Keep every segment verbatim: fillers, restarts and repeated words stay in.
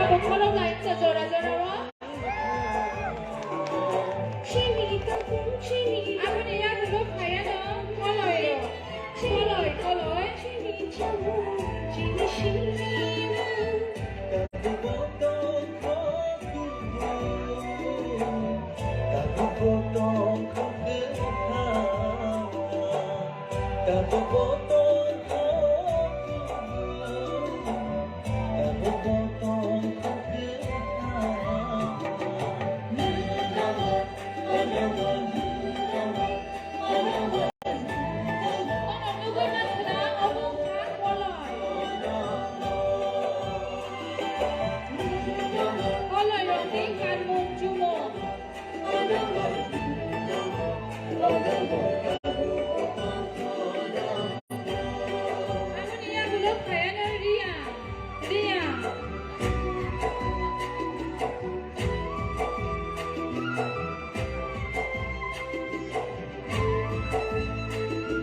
Kokmorok lainsa jora jora o. Aboni yagulo phaiya no koloi, koloi, koloi. Aboni yagulo phaiya no Riya, Riya.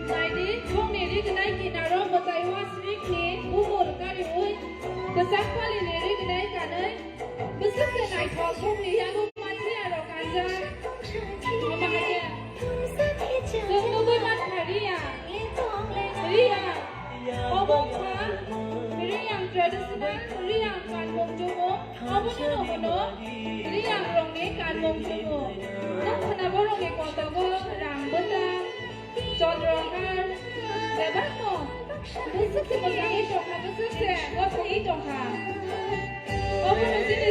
Naidi, bongni rignai kinaro mwtai wasrikni umor kariui kwchak palini rignai kanwi. Bwswk se naithok bongni yago manliya rok kanjak. Omo hai khe chwng nugwi mankha Riya. Riya. Omo wngkha Riyang traditional Riyang kanmung chumung. Obono no hwno Riyang rokni kanmung chumung. Nwng khwna borokni kotogo rang bwtang. Chondrohar, bebakno bwswk se mwchangwi tongkha, bwswk se gothowi tongkha. Obono chini